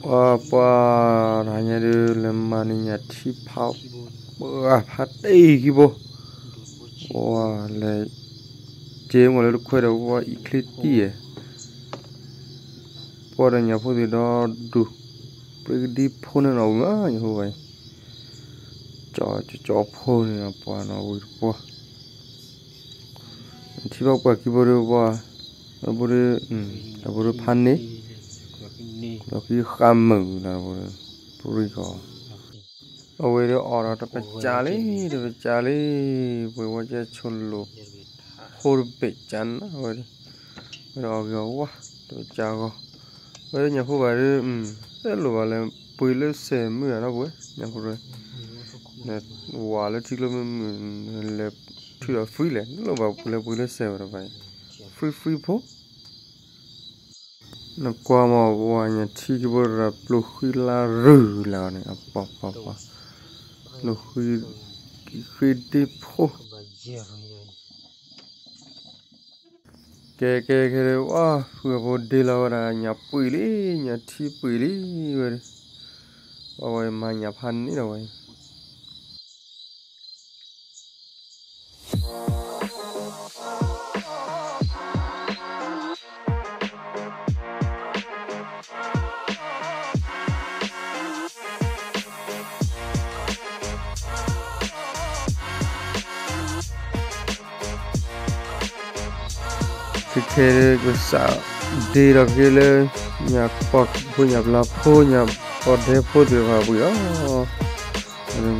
ပှၤပှၤ တဟါညါဒုး လဲၤမၤန့ၢ်ညၣ်ထံဖး ပှၤဖးတ့ၢ်ခံဘိ, ပှၤလဲၤ က့ၤမီၢ်လၢတခွဲဒီး ပှၤအံၤချ့တံၢ်ယဲၢ်, ပှၤဒီးညၣ်ဖိသ့ၣ်ဒီဒူၣ်, ပှ့ၤကဒံဖိန့ၣ်နီၤဝံၤမး ညၣ်ဖိဘၣ်အံၤ, ကၠီကၠီဖိန့ၣ် ပှၤနီၤဝံၤတပှၢ် ထံဘၣ်ပှၢ်ခံဘိဒုးပှၤ, အဘိဒုး, အဘိဒုးဖးန့ၢ်, ဒီးခံဃၣ်မုာ်လီၤ, ပရံဃီ, အဝဲဒုးအီၣ်ဒီးတပစးလံ, တပစးလံ, ပှ့ၤဝဲကဲဆိလိာ်, ဖိတဘ့ၣ်ကနၤဝဲဒၣ်, ဝဲဒၣ်အီၣ်ဂ့ၤအီၣ်ဝါ, တပစးဂီၤ, ဝဲဒၣ်ညၣ်ဖိဘၣ်ဒုး, တလိၣ်ဘၣ်လဲၤပှ့ၤလၢစဲးမုၢ်ဧါနီၤပဝဲ, ညၣ်ဖိ, ဝၤလၢထံကျိမုၢ်မုၢ်, လဲၤထုးဒီး free လဲၣ်, တလိၣ်ဘၣ်လဲၤပှ့ၤလၢစဲးဝဲတဘၣ်, free free ဖိ နကွၢ်မး ပှၤညၣ်ထံကဘိရၤ ပျိၢ်ဃံလါရုၢ်လၢ်န့ၣ် အပီၤပီၤပီၤ, ပျိၢ်ဃံ, ဃ့ဒ့ဖိ, ကဲကဲကဲဒုး ဝါဃုာ်အဖိဒ့လီၤဝဲဒၣ် ညၣ်ပှ့ၤလံ, ညၣ်ထံပှ့ၤလံဝဲဒၣ်, ပှၤဝဲမၤညၣ်ဖးန့ၢ်ဒီးဝဲ ခဲခဲကစးဒ့ဒီးက့ၤလၢ ညၣ်ပီၤဖိ ညၣ်ပျၢ်ဖိ ညၣ်ပီၤဒဲဖိသ့ၣ်တဖၣ်ပှ့ၤအီၤ,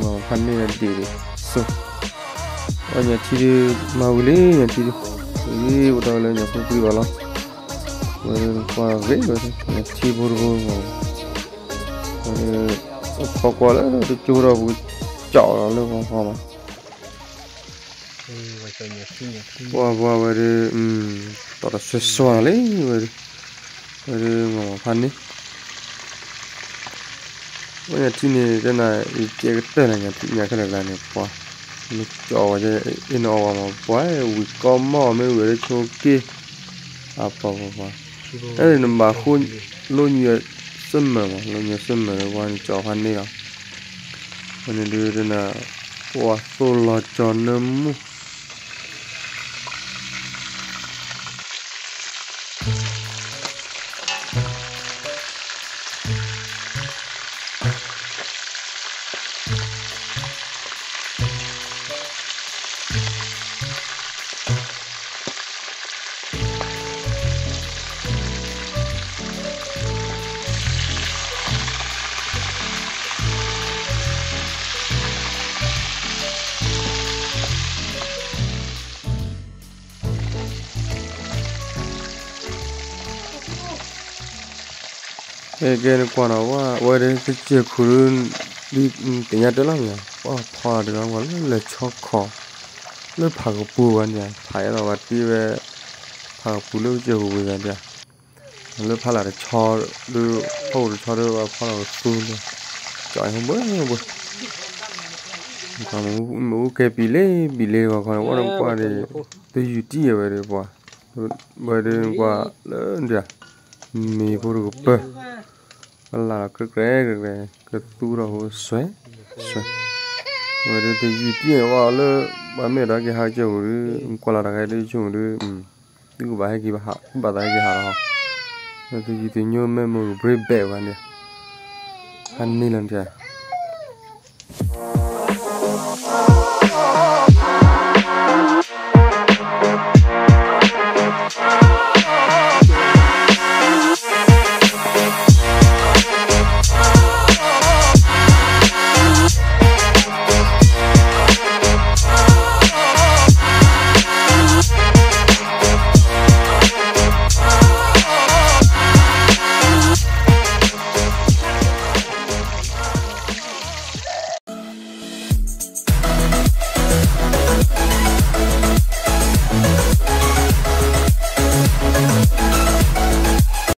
မၤဖးန့ၢ်ဒီးဒ့ၣ်ဒ့ၣ်, ဆိ, အညၣ်ထံဒုး မၤဝံၤလံ ညၣ်ထံဒုး, အိၣ်ဒီးလၢညၣ်ဖိပှ့ၤဘၣ်လီၤ, ဝဲကွၢ်ဂ့ၤဝဲ ညၣ်ထံဖိတဖိ, ဝဲ, ဖီကွၢ်လၢတကၠိဒီးပကကၠီလီၤလၢပီၤပီၤမး ပှၤပှၤဝဲဒုး, တီၢ်တဆှဲစွါလံဝဲဒုး, ဝဲဒုးမၤမၤဖးန့ၢ်, ဝဲညၣ်ထံန့ၣ် တနၤ ယကဲကတၢၢ်လၢညၣ်ထံ ညၣ်ခဲလၢာ်ကျါန့ၣ် ပှၤ, နကၠီဝဲ အ့ၣ်နအီၣ်ဝဲမး ပှၤဝံၤကီမီၢ် မ့ၢ်ဝံၤလၢဆိက့, အပီၤပီၤပှၤ, အဲၣ်နဘၣ်ဃိ, လိၣ်ညွဲစမၢၣ်မး လိၣ်ညွဲစမၢၣ်လၢပှၤနကၠီဖးန့ၢ်လီၤ, ဝဲန့ၣ်ဒုးတနၤ, ပှၤသိၣ်လီၤကၠီနၢမူ ကဲကဲနကွၢ်နီၤ ဝဲဒၣ်ကစၢၢ်ခိၣ်ဒုး, ဒ်သ့ၣ်ညါတဲလီၤမ့ၢ်ဧါ, ပှၤဖီတဂၤမ့ၢ်လၢလဲၤဆီခီၣ်, လၢဖးကပူၤဝဲန့ၣ် ဖးအလီၤဝဲတ့ဝဲ, ဖးကပူၤလၢကစၢၢ်ခိၣ်ဝံၤသးဒၣ်, လၢဖးလၢ်တဆီဒုး, ဖီကတဆီဒုး ဖီလီၤကသူန့ၣ်, ကၠီဟိဘၢဘၢ, မ့ၣ်အူကဲပံၤလ့ပံၤလ့ဂီၤခီန့ၣ် ဝဲဒၣ်ကွၢ်ဒၣ်, တယုၢ်တံၢ်ဝဲဒၣ်ပှၤ, ဝဲဒၣ်ကွၢ်လၢဒၣ်, မ့ၣ်ဖိတကပၢၢ်, ကလၢ်ဒီးကြဲကြဲကြဲကြဲ, ကသူထီၣ်ဟိစွဲ, စွဲ, ဝဲဒၣ်တယုၢ်တံၢ်ဝဲလၢ, ပှၤမ့ၢ်ဒီးက့ၤဟးကစၢၢ်ခိၣ်ဒုး, ကွၢ်လီၤတၢ်ခဲဒုးဆိကမိၣ်ဒုး, သုကဘၣ်ဟဲက့ၤဘၣ်ဟး သုဘၣ်သးဟဲက့ၤဟးလီၤ, တယုၢ်တညိမဲာ်မုၢ်ကဘြ့ဘဲၣ်ဝဲန့ၣ်, ဟးန့ၢ်လီၤန့ၣ်